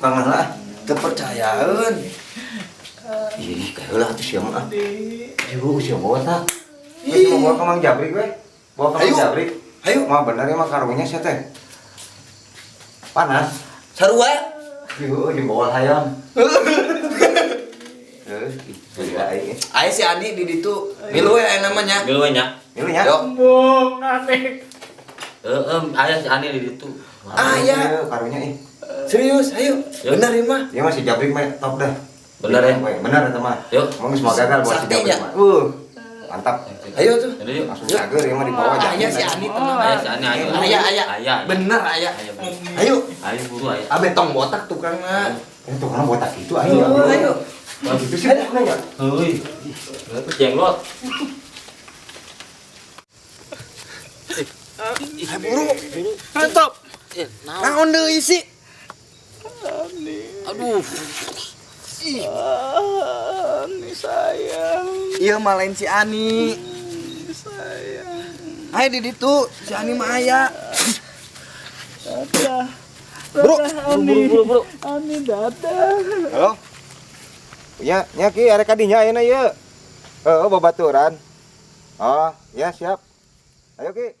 Tukang lah. Teu percayaeun. Ih, kaheula atuh sia mah. Ayo, sia bawa tah. Geus mau bawa ka Mang Jabrik we. Bawa ka Mang Ayo. Jabrik. Ayo. Mah bener ya mah karunya sia teh. Panas. Sarua. Ieu jeung bawa hayam. Heuh, gila aing. Aya si Andi di ditu. Milu we aya namanya. Milu we nya. Milu nya. Yo. Embung aneh. Heeh, aya si Ani di ditu. Aya. Ieu karunya ih. Serius, ayo. Yo. Bener ieu mah. Ieu mah si Jabrik mah top dah. Bener ya? Bener eta mah. Yuk. Emang geus mau gagal buat si Sakti Jabrik nya. mah. Mantap. Ayo tuh. Yaudah, yuk. Langsung cager ieu mah dibawa Aya jamin. si Ani tenang. Aya si Ani ayo. Aya aya. Aya. Bener aya. Aya bener. Ayo. Ayo buru aya. Abe tong botak tukangna. Eh, tukangna botak itu aing ya. Ayo. Itu sih bukan ya. Heuy. Berapa jenglot? Ayo buru. Mantap. Naon deui sih? Aduh. Ih. Ani sayang. Iya mah lain si Ani. Sayang. Ayo di ditu, si Ani mah aya. Dadah. Bro, Dadah, Ani. Buru buru. Ani dadah. Halo. Ya, nya Ki, arek ka dinya ayeuna ieu. Heeh, babaturan. Oh, ya siap. Ayo Ki.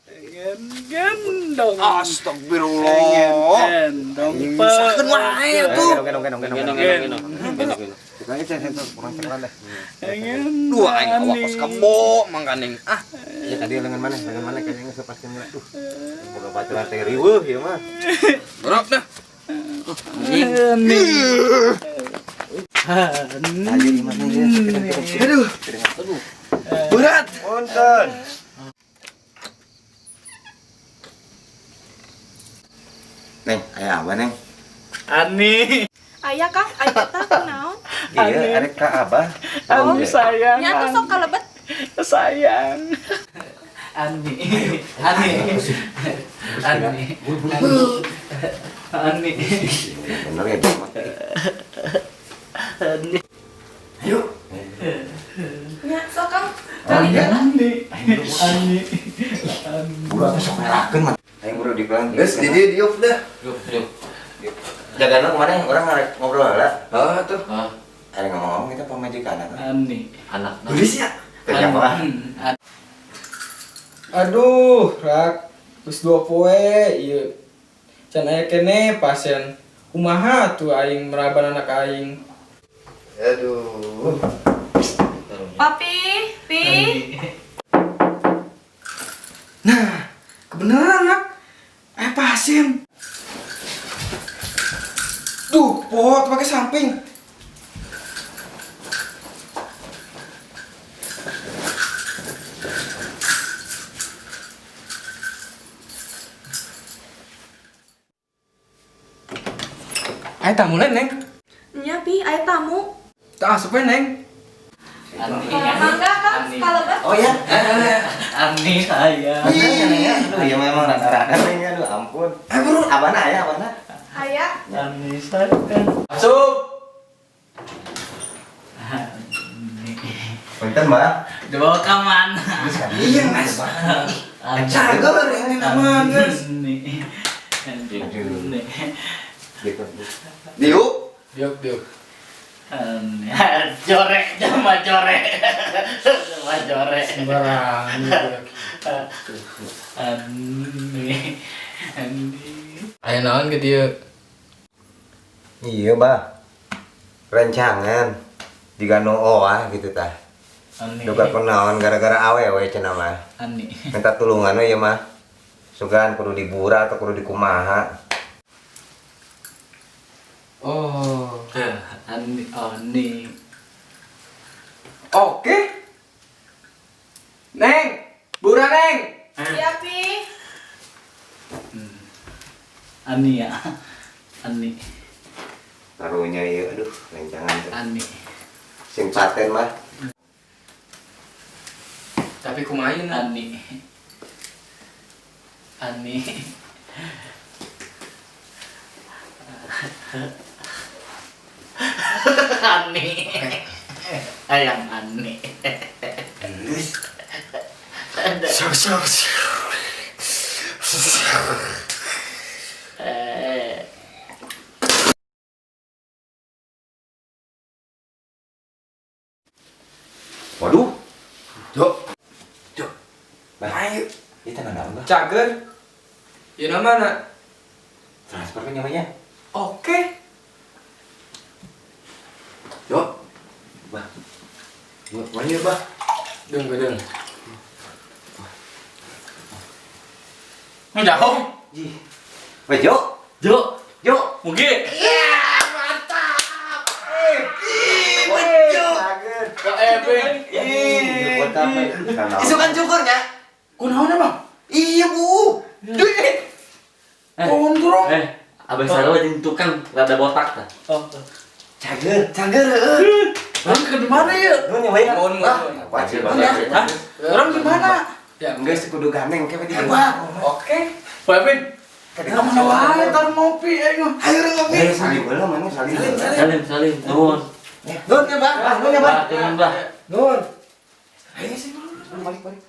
Pengen gendong. Astagfirullah. Pengen gendong. Sakeun wae tuh. Gendong, gendong, gendong, Gendong gendong. gendong gendong. Kita aja cek kurang cekelan deh. Pengen. Dua aing awak Ani. kos kebo mangkaning. Ah, Ya tadi lengan mana? Lengan mana kayaknya geus lepaskeun heula. Duh. Boga baturan teh riweuh ieu mah. borok dah. Ani. Tadi di mana ya? Aduh. Aduh. Berat. Punten. Neng, aya apa Neng? Ani. Aya Kang, aya tah kunaon? Iya, arek ka Abah. Ani sayang. Nya atuh sok kalebet. Sayang. Ani. Ani. Ani. Ani. Bener ya dia mah. Ani. Ayo. Nya sok Kang. Oh, iya. Ani. Ani. Buru atuh sok ngerakeun mah. Ayo buru dipelan. Geus di dieu diuk dah. Yuk, yuk. Jagana kemana? Orang ngarek ngobrol lah. Ah tuh. Ah, Ada ngomong-ngomong kita pamajikan atuh. Ani. anak. Geus ya. Teh apa? Aduh, Rak. Geus 2 poe ieu. Can aya keneh pasien. Kumaha tuh aing meraban anak aing. Aduh. Papi, Pi. Nah, kebenaran, Rak. Aya pasien. Duh, pot pakai samping. Ayo tamu lain, Neng. Nya Pi, aya tamu. Tak asup we, Neng. Ani. Mangga Kang, kalebet. Oh ya. Ani sayang. Bener ya Neng ya. Aduh, ya memang rada-rada Neng ya. Aduh, ampun. Eh, buru. Abana ya, abana. Aya. Ani sayang. Asup. Ani. Punten, Mbak. Dibawa ke mana? Iya, Mas. Cager ini nama, guys. Ani. Ani. Gitu. Diuk. Diuk, diuk. Ani. Jorek, sama jorek. Sama jorek. Sembarangan. Ani. Ani. Aya naon ke dieu? Iya, Bah. Rencangan jiga nu oah gitu tah. Ani. Duka kunaon gara-gara awewe cenah mah. Ani. Minta tulungan we ieu mah. Sugan kudu dibura atau kudu dikumaha. Oh. Ani. Ani. Oke. Neng, bura Neng. Iya Pi. Ani ya. Ani. Karunya ieu aduh rencangan teh. Ani. Sing paten mah. Tapi kumaha na? Ani. Ani. Ani. Ayang Ani. Sok sok. Eh. Waduh. Jo. Jo. Bah. Ayo. Itu naon, Bah? Cager. Ieu mana? Transfer kan nyamanya. Oke. Jo. Bah. Mana ya, Bah? Deung deung. Ngejauh. Ji. Weh, Jo. Jo. Jo. Mugi. Ih, bejo. Cager. Eh, Ih, buat apa? Isukan cukurnya. Kunaon emang? Iya, Bu. Gondrong. Eh, abang sarua jeung tukang rada botak tah. Oh. Cager. Cangger heeh. Orang ke di mana ya? Nuhun ya, Bay. Nuhun, nuhun. Wajib Wajib. Hah? Orang di mana? Ya. Enggak sekudu gandeng kayak di Wah. Oke. Pak Epin. Ka mana wae tar ngopi aing mah. Ayo urang ngopi. Eh, salim heula mana salim. Salim, salim. Nuhun. Nuhun ya, Bah. Ah, nuhun ya, Bah. Bah, nuhun, Bah. Nuhun. Ayo sih. Balik, balik.